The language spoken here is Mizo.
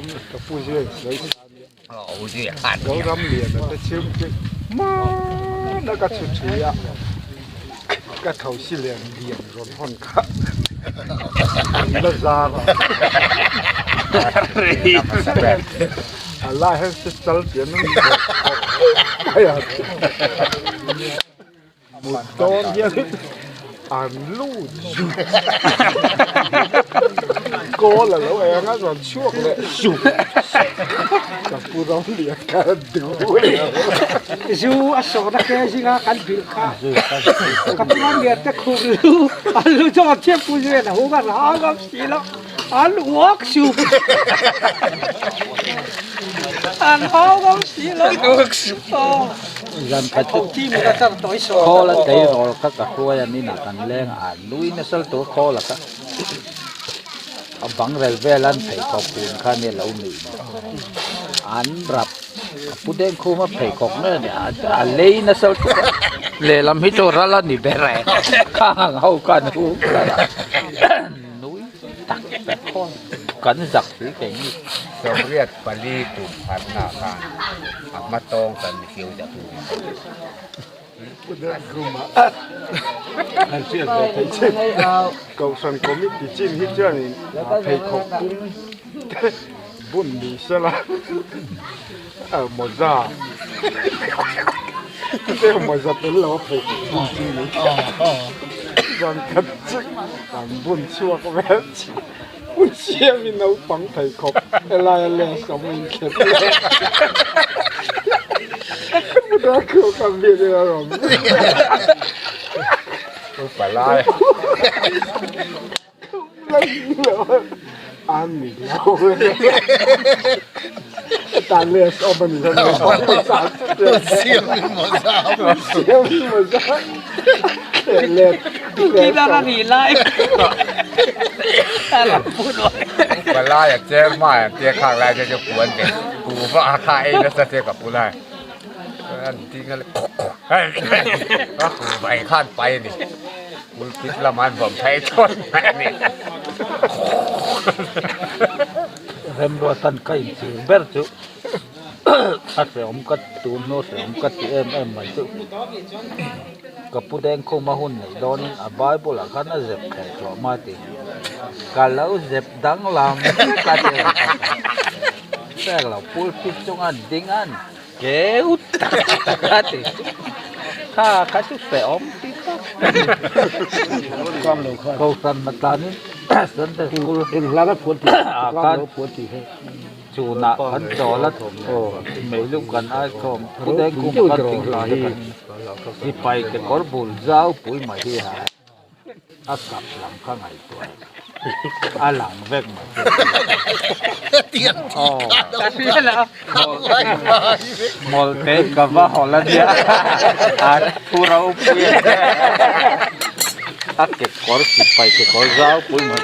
Ka pu zia sawi sa nia. Zoram lian a te chhung chu hmana ka chhu thui a, ka tho si lian lian rawn hawn kha an la zar a. A lai hian se chal pian an mai a. Mut dawn hian an lut zut kawl a lo eng a rawn chhuak leh zut ka pu ram lian kha a duh leh Zu a sawhna ke zinga kan bilh kha ka pu ram lian te khum lu an lu zawk a thiam pu zui a hung a rang a si lo an uak sup an hau ngam si lo Zan khat chu khawl a tleirawl kha ka hruai a ninah kan leng a, nui nasa lutuk a khawl a kha a bang rel vel an pheikhawk hun kha nia lo nuih ni an rap a pu deng khum a pheikhawk mai a ni a lei nasa lutuk a lehlam hi chu ral a ni ber e khang ang ho khan hu nui tak tak khawl kan zak si kei ni. Sawmriat pali kum harhna khan a hma tawng kan ni keu ta tur ni tawh. An hriat ve theih che Kohhran Committee chin hi chuanin pheikhawk pum te bun ni sela mawza te mawza tel lo a pheikhawk bun chu ni chuan khat chu an bun chhuak vel chu. Pu Siami naupang pheikhawk helaia lens awm a inthlen leh Pu Darkhuka biak in a rawn Pu Palai A ni lo Hetah lens awm a ni Pu Siami mawza Siami mawza Palai a cher hmai an tia khak lai te chu puan ve kuhva a kha ei nasa te ka pu lai an ding a a kuhva ei khan pai a ni pulpit lamah an vawm phei thlawt mai a ni. Remruatan ka inchhir ber chu a hreawm ka tun hnu hreawm ka ti em em mai chu. Ka pu dengkhum a hun neih dawnin a Bible ah khan a zep thei tawh mai a ti. Ka lo zep danglam vek a ti a. Hriat lo pulpit chunga ding an keu tak tak a ti. Kha kha chu hrehawm ti tak a ni. Kohhran hmatlanin Sunday School ah khan Chhunah kan chawl a meilum kan ai khawm pu deng kum khat thing hlai te kan sipai ke kawr bul zau pui mai hi ha a kap lam kha ngaihtuah a lang vek mai mawlh te ka va hawl a nia a thu ropui a nia a kekawr sipai kekawr zau pui mai.